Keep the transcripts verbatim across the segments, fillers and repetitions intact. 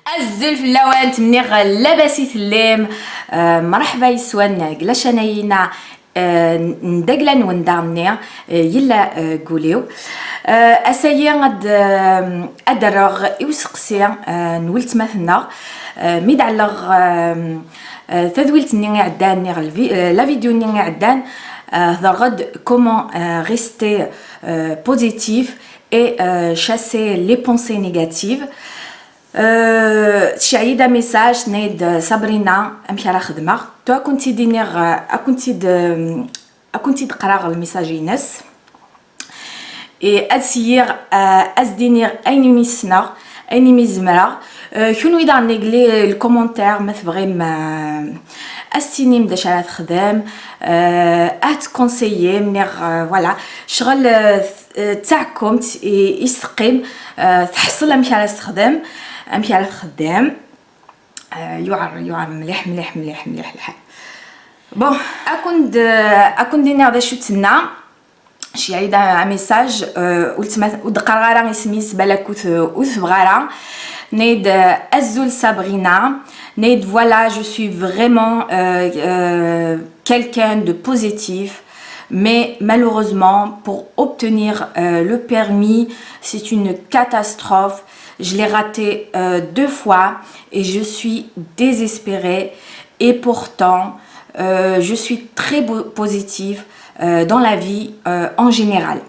Azul fell-awen, ttmenniɣ labas i tellim. Eh, mṛeḥba yes-wen deg lacanayina, eh, n dagla-nwen daɣenni, eh, yella, eh, gul-iw. Eh, ass-agi ad, eh, ad d-rreɣ i useqsi, eh, n weltma-tneɣ. Eh, mi d-ɛelleɣ, eh, eh, tadwilt-nni iɛeddan, niɣ lvi-, eh, la vidéo-nni iɛeddan, eh, hedreɣ-d comment, eh, rester, eh, positif et, eh, chasser les pensées négatives. Euh, tceɛ-iyi-d amessage, tenna-yi-d Sabrina, amek ara xedmeɣ? Tu, ad kent-id-iniɣ, ad kent-id, ad kent-id-qqreɣ lmessage-ines. Et ad s-iniɣ, euh, ad s-d-iniɣ ayen imi ssneɣ, ayen imi zemreɣ. Euh, kunwi daɣen, nnig les commentaires, ma tebɣim, euh, ad s-tinim d acu ara texdem, euh, ad tkonseyyim, niɣ, euh, voilà. Ccɣel, euh, eh, d taɛekkumt i, i s-teqqim, eh, teḥṣel amek ara s-texdem, amek ara txeddem. Eh, yuɛer, yuɛer mliḥ, mliḥ, mliḥ, mliḥ lḥal. Bon, ad kent-d, ad kent-d-iniɣ d acu tenna. Tceɛ-iyi-d amessage, eh, ur d-qqareɣ ara isem-is, balak ur t-, ur tebɣi ara. Tenna-yi-d, eh, azul Sabrina. Tenna-yi-d, voilà, je suis vraiment, euh, euh, quelqu'un de positif. Mais malheureusement, pour obtenir, euh, le permis, c'est une catastrophe. Je l'ai raté, euh, deux fois et je suis désespérée. Et pourtant, euh, je suis très bo-, positive, euh, dans la vie, euh, en général.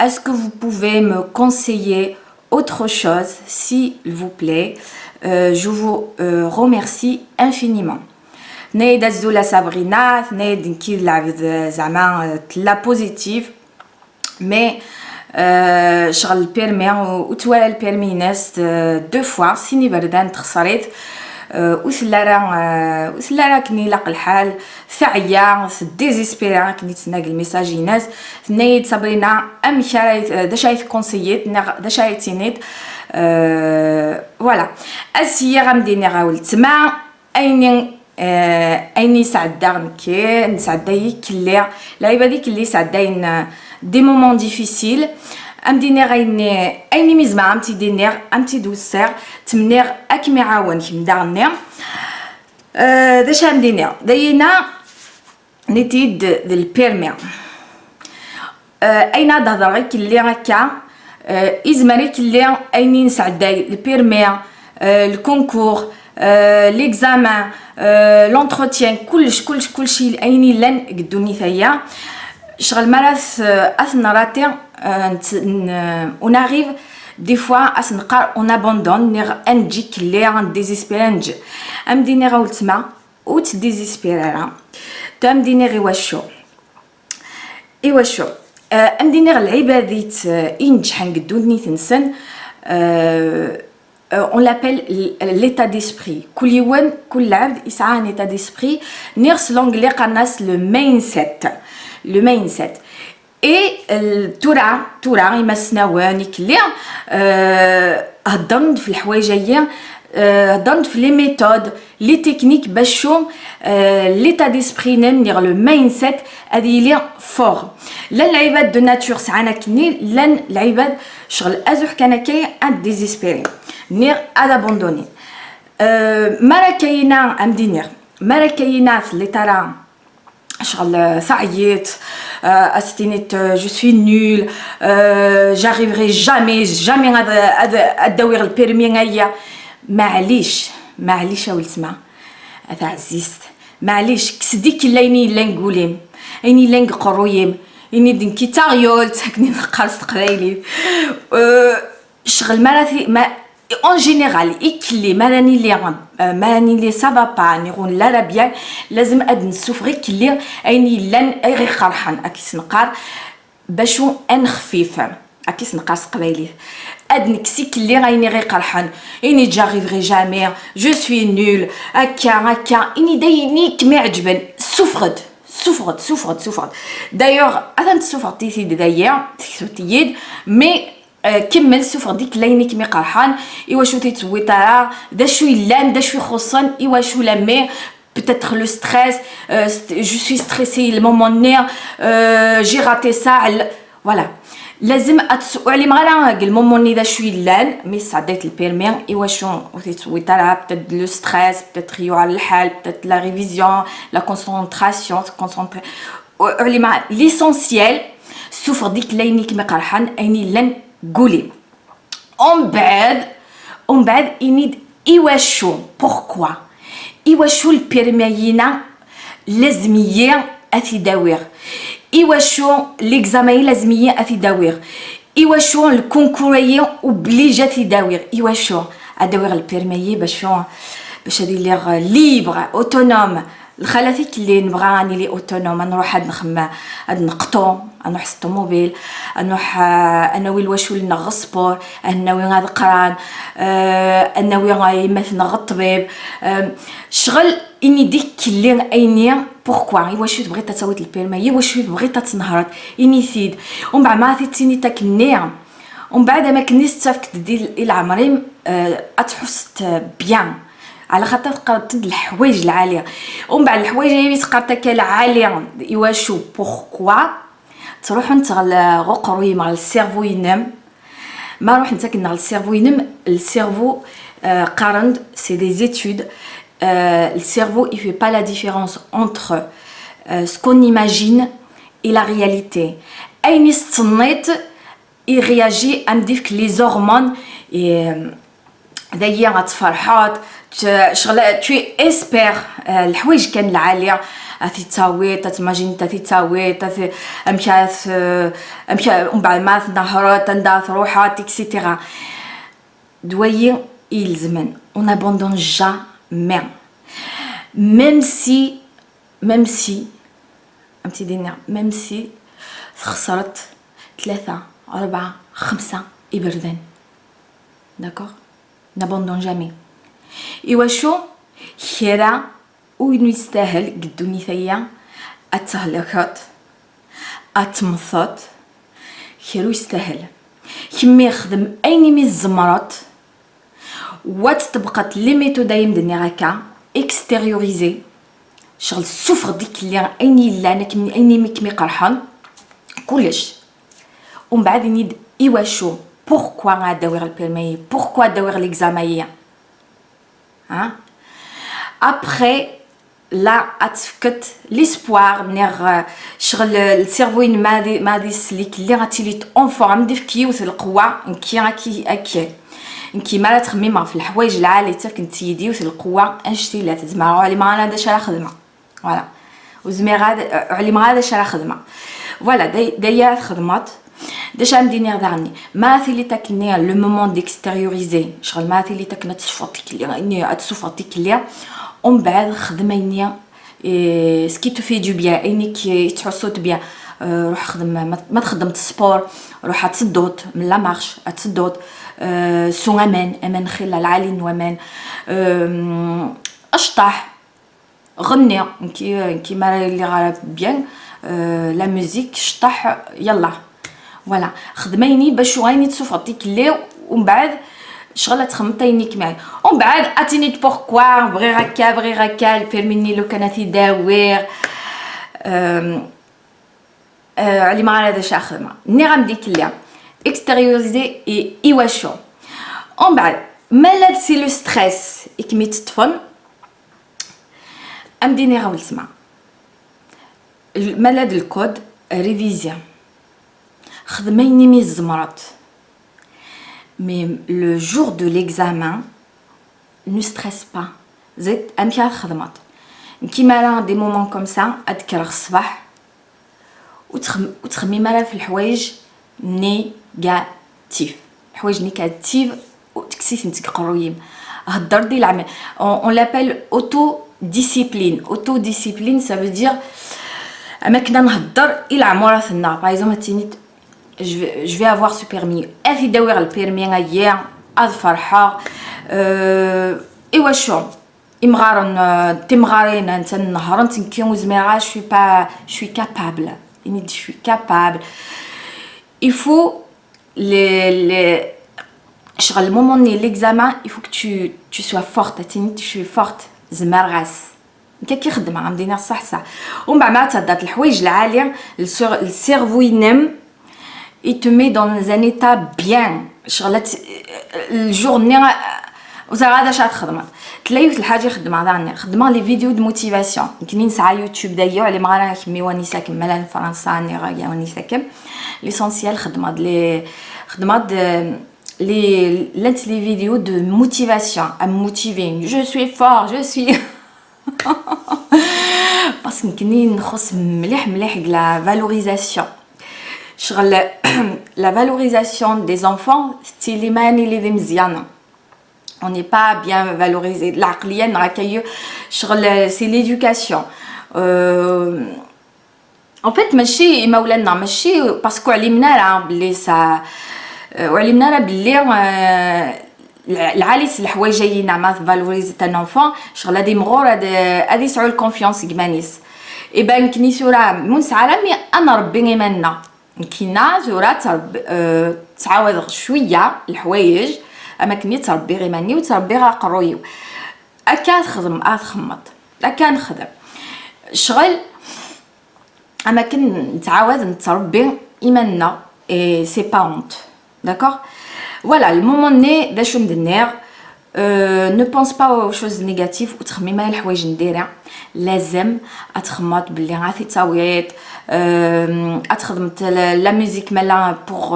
Est-ce que vous pouvez me conseiller autre chose, s'il vous plaît? Euh, je vous, euh, remercie infiniment. Tenna-yi-d azul a Sabrina, tenna-yi-d nekki d lɛebd, eh, zeɛma, eh, tella positive, mais, eh, ccɣel lpirmi, ur, ur twala lpirmi-ines, eh, deux fois, sin iberdan texṣer-it, eh, ur tella ara, eh, ur tella ara akken ilaq lḥal, teɛya, teddizespira, akken i d-tenna deg lmessage-ines. Tenna-yi-d Sabrina, amek ara, d acu ay tkonseyiḍ, neɣ d acu ay tiniḍ? Eh, voilà. Ad s-iniɣ, am d-iniɣ a weltma, ayen, eh, ayen i sɛeddaɣ nekk, nesɛedday ikelli, lɛibad ikelli sɛeddayen, eh, des moments difficiles. Am d-iniɣ ayen, ayen imi zemreɣ am-tt-id-iniɣ, am-tt-id-ussiɣ, ttmenniɣ ad kem-iɛawen kemm daɣenni. Eh, d acu am d-iniɣ? Dayina, nitid d lpirmi. Eh, ayen ad d-hedreɣ ikelli akka, eh, izmer ikelli ayen i nesɛedday, lpirmi, eh, lkunkur, eh, l'examen, eh, l'entretien, kullec, kullec, kullec ayen yellan deg ddunit-aya. Ccɣel mi ara t-, ad t-nrati, eh, n-, n-, on arrive des fois ad s-neqqar on abandonne, niɣ ad neǧǧ ikelli, ad ndizespira, ad neǧǧ. Am d-iniɣ a weltma, ur ttdizespir ara. Tu, am d-iniɣ i wacu? I wacu? Eh, am d-iniɣ lɛibad-it, eh, i ineǧḥen deg ddunit-nsen, eh, eh, on l'appelle l-, l'état d'esprit. Kul yiwen, kul lɛebd yesɛa un état d'esprit. Niɣ s l'anglais qqaren-as le mindset. Le mindset. Et, euh, tura, tura, imassnawen ikelli, euh, heddren-d f leḥwayeǧ-agi, euh, heddren-d f les méthodes, les techniques, bacu, euh, l'état d'esprit-nnem, niɣ le mindset, ad yili fort. Llan lɛibad de nature sɛan akkenni, llan lɛibad ccɣel azuḥ kan akka ad désespérer, niɣ ad abandonner. Euh, mi ara akka yini, am d-iniɣ, mi ara akka yini telliḍ ara ccɣel, euh, teɛyiḍ, euh, ad s-tiniḍ, euh, je suis nul, euh, j'arriverai jamais, jamais ad, ad, ad d-awiɣ lpirmi aya. Maɛlic, maɛlic a weltma, a taɛzizt, maɛlic, kkes-d ikelli ayen yellan deg wul-im, ayen yellan deg uqerruy-im, ini-d nekki d taɣyult, akken i neqqar s teqbaylit. Euh, ccɣel mi ara ti-, ma, en général, ikelli, mi ara nili, euh, mi ara nili ça va pas, niɣ ur nelli ara bien, lazem ad nessufeɣ ikelli ayen yellan, ay ɣ-iqerḥen, akken i s-neqqar, bacu ad nexfif, akken i s-neqqar s teqbaylit. Ad nekkes ikelli ayen i ɣ-iqerḥen, ini j'arriverai jamais, je suis nul, akka, akka, ini-d ayen i kem-iɛeǧben, ssufeɣ-d, ssufeɣ-d, ssufeɣ-d, ssufeɣ-d. D'ailleurs, atan tessufeɣ-t-id dayi, teksut-iyi-d, mais Euh, kemmel, ssufeɣ-d ikelli ayen i kem-iqerḥen, iwacu ur t-id-tewwiḍ ara, d acu yellan, d acu ixuṣṣen, iwacu lammi, peut-être le stress, euh, st-, je suis stressée le moment-nni, euh, j'ai raté ça, l-, voilà. Lezm ad tt-, ur ɛlimeɣ ara deg lmumu-nni d acu yellan, mi tesɛeddayeḍ lpirmi, iwacu ur t-yettewwiḍ ara, peut-être le stress, peut-être yuɛer lḥal, peut-être la révision, la concentration, se concentrer, ur ɛlimeɣ ara. L'essentiel, ssufeɣ-d ayen i kem-iqerḥen, ayen yellan deg wul-im. Umbeɛd, umbeɛd ini-d iwacu, pourquoi? Iwacu lpirmi-agi lazem-iyi ad t-id-awiɣ? Iwacu l'examen-agi lazem-iyi ad t-id-awiɣ? Iwacu lkunkur-agi obligé ad t-id-awiɣ? Iwacu ad awiɣ lpirmi-agi bac, bac ad iliɣ libre, autonome? Lxalat ikellin, nebɣa ad nili autonome, ad nruḥ ad nxemmem, ad neqṭu, ad nruḥ s ṭumubil, ad nruḥ, eh, ad nawi lwacul-nneɣ ɣer sport, ad nawi ad qran, eh, ad nawi yemma-tneɣ ɣer ṭṭbib. Eh, ccɣel, ini-d ikkelli ayenni, pourquoi, iwacu tebɣiḍ ad tawiḍ lpirma, iwacu tebɣiḍ ad tnehreḍ, ini-t-id. Umbeɛd ma ad t-id-tiniḍ akken-nni, umbeɛd am akken i tettafk-d di, i leɛmer-im, eh, ad tḥusseḍ bien. Ɛla xaṭer teqqareḍ-d leḥwayeǧ lɛali. Umbeɛd leḥwayeǧ imi teqqareḍ akka lɛali, iwacu, pourquoi? Ttruḥunt ɣer l-, ɣer uqerruy-im, ɣer cerveau-inem. Ma ruḥent akken ɣer cerveau-inem, le cerveau, euh, qqaren-d, c'est des études, euh, le cerveau, il fait pas la différence entre, euh, ce qu'on imagine et la réalité. Ayen i s-tenniḍ, i réagit am d-ifk les hormones, et, euh, dayi ad tferḥeḍ, t-, ccɣel, tu espères, euh, leḥwayeǧ kan lɛali, ad t-tawiḍ, ad tmajiniḍ ad t-tawiḍ, ad t-, amek ad t-, amek a-, umbeɛd ma tnehreḍ, anda ad truḥeḍ, et cetera. D wayi i ilezmen, on n'abandonne jamais. Même si, même si, am tt-id-iniɣ, même si txesreḍ tlata, rebɛa, xemsa iberdan. D'accord? N'abandonne jamais. Iwacu? Kra ur yestahel deg ddunit-agi ad tehlikeḍ, ad temmteḍ, kra ur yestahel. Kemmi xdem ayen imi tzemreḍ, wa tṭebbqeḍ les méthodes ay am-d-nniɣ akka, extérioriser, ccɣel ssufeɣ-d ikelli ayen yellan, akken, ayen imi kem-iqerḥen, kullec. Umbeɛd ini-d iwacu, pourquoi ad awiɣ lpirma-yi, pourquoi ad awiɣ l'examen-yi. Hein? Après, là, ad tefkeḍ l'espoir, neɣ, euh, ccɣel, le cerveau-inem ma ad, ma ad isel ikelli, ad tiliḍ en forme, ad d-ifk yiwet lqewwa, nekki, akka, akka. Nekki, mi ara ttxemmimeɣ ɣef leḥwayeǧ lɛali, ttafkent-iyi-d yiwet lqewwa, annect-ilat, zemreɣ ur ɛlimeɣ ara d acu ara xedmeɣ. Voilà. Ur zmireɣ ad, ur ɛlimeɣ ara d acu ara xedmeɣ. Voilà, d ay-, d aya ara txedmeḍ. D acu ara m-d-iniɣ daɣen? Ma tiliḍ akken le moment d'extérioriser, ccɣel ma tiliḍ akken ad tessufɣeḍ tikli, ad tessufɣeḍ tikli, umbeɛd xdem ayenni, eh, ce qui te fait du bien, ayen i k-, i tettḥussuḍ bien. Eh, ruḥ xdem, ma, ma txeddmeḍ sport, ruḥ ad tedduḍ, mel la marche, ad tedduḍ, eh, sew aman, aman xilla lɛali n waman, eh, acṭaḥ, ɣenni, nekki, nekki mi ara lliɣ ara bien, euh, la musique, cṭeḥ, yalla. Voilà. Xdem ayenni bac ayen i tessufɣeḍ tikli, umbeɛd ccɣel ad txemmeḍ ayenni kem-, umbeɛd ad tiniḍ pourquoi, bɣiɣ akka, bɣiɣ akka, lpirmi-nni lukan ad t-id-awiɣ. Euh, Euh, ɛlimeɣ ara d acu ara xedmeɣ. Nniɣ-am-d ikelli. Extérioriser et iwacu. Umbeɛd, malad c'est le stress i kem-iteṭṭfen, am d-iniɣ a weltma. L-, malad le code, réviser. Xdem ayen imi tzemreḍ. Mais le jour de l'examen, ne stresse pas. Ẓid amek ara txedmeḍ. Nekki mi ara des moments comme ça, ad d-kkreɣ ṣṣbeḥ, ur ttxem-, ur ttxemmim ara ɣef leḥwayeǧ négatif. Leḥwayeǧ négatif, ur, tekkes-itent seg uqerruy-im. Hedder-d i leɛma-, on, on l'appelle autodiscipline. Autodiscipline, ça veut dire, am akken ad nhedder i leɛmurat-nneɣ. Par exemple, ad tiniḍ, je vais, je vais avoir ce permis. Ad t-id-awiɣ lpirmi-agi, ad ferḥeɣ. Euh, iwacu? Imɣaren, euh, timɣarin, atan nehhrent, nekki ur zmireɣ ara, je suis pas, je suis capable. Ini-d, je suis capable. Il faut le, le, ccɣel, le moment-nni, l'examen, il faut que tu, tu sois forte. Ad tiniḍ, je suis forte. Zemreɣ-as. Nekk akka i xeddmeɣ, am d-iniɣ ṣṣeḥ ṣṣeḥ. Umbeɛd ma ad theddeḍ leḥwayeǧ lɛali, le cer-, le cerveau-inem, Il te met dans un état bien. شغلت الجورني وزغادا شات خدمة. تلايوت الحاجة خدمة داني خدمة les vidéos de motivation. يمكن نسعى يوتيوب دايو على ما راه كمي واني ساكن ملان فرنسا ني رايا واني ساكن. L'essentiel خدمة لي خدمة لي لانت les vidéos de motivation à motiver. Je suis fort, je suis parce que نكني نخص مليح مليح la valorisation. شغل la valorisation des enfants ستيلي ماني لي ذي مزيانة. On n'est pas bien valorisé. العقلية نراكي شغل c'est l'éducation. Euh, en fait ماشي مولانا ماشي parce que علمنا راه بلي ça وعلمنا راه بلي العالي الحوايج ينا ما valoriser un enfant شغل هادي مغور هادي يسعو ال confiance كمانيس. اي بان كني سورا منسعى راه مي انا ربي غيمنا نكينا زورا ترب... أه... تعاود شويه الحوايج. اما كني تربي غير ماني وتربي غا قرويو. اكا تخدم اه تخمط اكا نخدم شغل. اما كن نتعاود نتربي ايماننا. اي c'est pas honte. D'accord. Voilà le moment né داشو ندنير. أه... ne pense pas aux choses négatives وتخمي ما الحوايج نديرها. لازم اتخمط باللي غاتي تاويت. أه... اتخدمت la musique مالا pour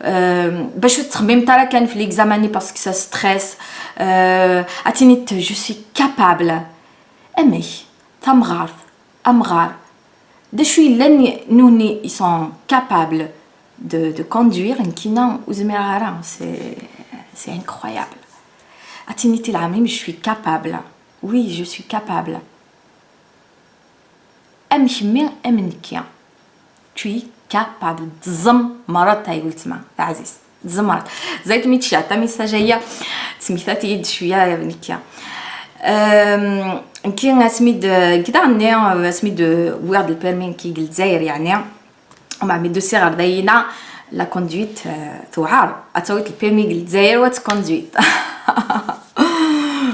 أه... باش تخمي متى راه كان في l'examen parce que ça stresse. أه... اتيني je suis capable. امي تمغارت امغار داشو يلان نوني ils sont capables de, de conduire نكينا وزمير غارة c'est c'est incroyable. اتيني تي العميم je suis capable. Oui je suis capable. ام كمي ام نكي tu es capable. تزم مرات تاي ولتما عزيز تزمرت. زيت ميتشي عطا ميساج هي سميتها تيد شويه يا بنكيا. أم، كي اسميد كدا عني اسميد ويرد البيرمي كي قلت زاير يعني. ومع ميدو سي غرداينا la conduite توعر اتويت البيرمي قلت زاير وات conduite.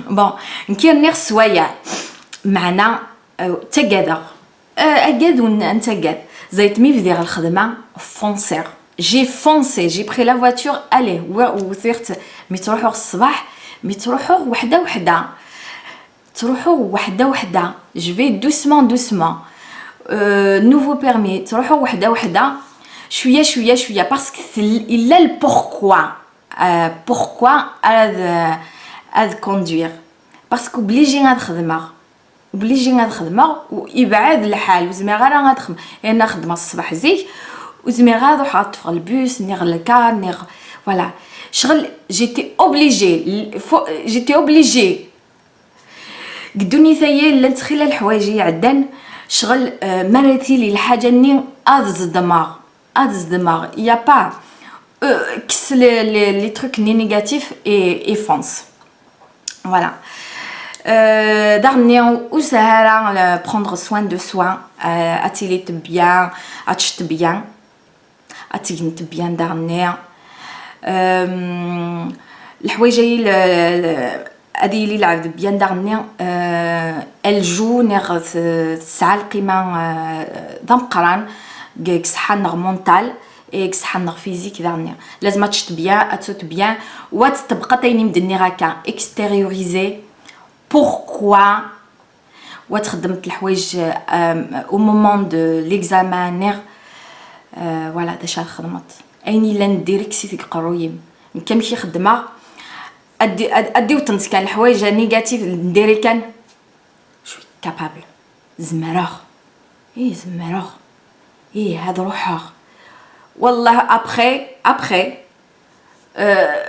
Bon نكي نيغ سوايع معنا تقادغ. اقاد ونتقاد زيت مي بديغ الخدمه foncé. J'ai foncé, j'ai pris la voiture, allez. وثيرت مي تروحو الصباح مي تروحو وحده وحده. تروحو وحده وحده je vais doucement doucement. أه nouveau permis تروحو وحده وحده شويه شويه شويه parce que il a le pourquoi. أه pourquoi هذا هذا conduire parce que obligé غنخدمها. Obligé غنخدمها ويبعد الحال وزمير غير غنخدم لان خدمه الصباح زيك وزمير غير نروح غنطفغ البوس نيغ الكار نيغ voilà. شغل j'étais obligé j'étais obligé. قدوني ثايا لنت خلال الحوايج يعدن شغل أه مرتي لي الحاجه ني اذ زدماغ اذ زدماغ يا با. أه كس les trucs négatifs et fonce. Voilà. أه داغني وسهرة prendre soin de soi. أه اتيلي تبيان اتشت بيان اتيجن تبيان داغني. أم، الحوايج هي ال- ال- هذه اللي لعب بيان داغني. أه، الجو نيغ تسعى القيمه أه، دمقران كسحان نغ مونتال. إيه كسحان نغ فيزيك داغني لازم تشت بيان اتوت بيان وتطبق تايني مدني غاكا extérioriser. Pourquoi وتخدمت الحوايج au moment de l'examen نيغ. أه voilà داش خدمت ايني لا نديرك سي تقرويم. كم كي خدمه ادي ادي وتنس كان الحوايج négatifs نديري كان شوي capable. زمراغ ايه زمراغ ايه هاد روحها. والله après après أه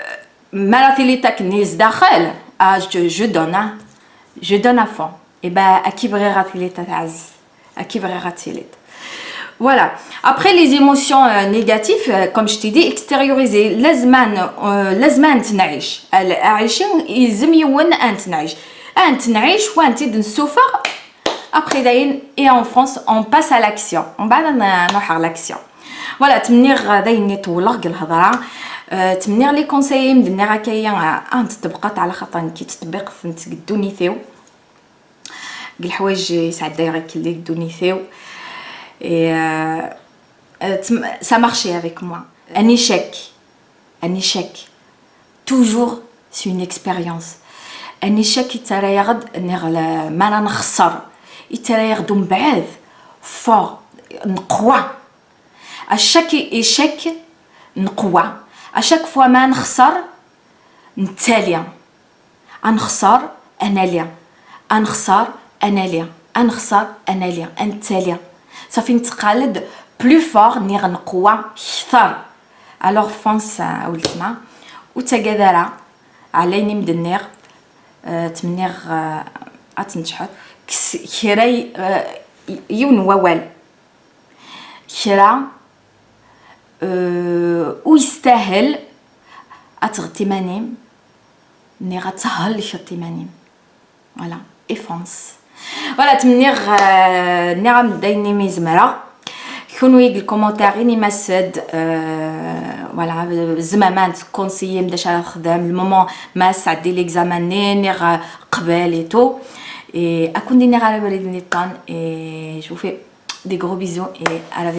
ما راه تيلي تاكنيز داخل. أه je donne je donne à fond. اي با اكي بغي غاتيلي تتعز اكي بغي غاتيلي. Voilà. Après les émotions négatives comme je t'ai dit extérioriser لازم لازم تنعيش. اعيشي يلزم يون انت نعيش انت نعيش وانت نسوفر. Après داين et en France on passe à l'action. ومن بعد نروح على l'action. Voilà تمنيغ داين طولغ الهضره. أه تمنيغ les conseils مدني غاكايا انت تبقى على خاطر كي تطبيق فهمت قدوني ثيو الحوايج يسعد دايغ كلي قدوني ثيو. Et ça marche avec moi. Un échec, un échec, toujours c'est une expérience. Un échec yettarra-yaɣ-d, niɣ la, mi ara nexṣer, yettarra-yaɣ-d umbeɛd fort, neqwa. À chaque échec, neqwa. À chaque fois ma nexṣer, nettali. Ad nexṣer, ad nali. Ad nexṣer, ad nali. Ad nexṣer, ad nali. Ad nettali. Safi netteqqal-d plus fort, niɣ neqwa kter. Alors fonce, a weltma, ur ttagad ara, ɛla ayen i m-d-nniɣ, euh, ttmenniɣ, euh, ad tneǧḥeḍ. Kkes kra, euh, yiwen n wawal. Kra, euh, ur yestahel ad tɣeḍ iman-im, niɣ ad thelkeḍ iman-im. Voilà, et fonce. Voilà, ttmenniɣ, euh, nniɣ-am-d ayen imi zemreɣ. Kunwi deg lkomantar inim-as-d, euh, voilà, tzemrem ad tkunsiyi-m d acu ara texdem, le moment ma ad tesɛeddi l'examen-nni, niɣ, euh, qbel et tout. Et ad ken-d-iniɣ ar ubrid nniḍen, et je vous fais des gros bisous et à la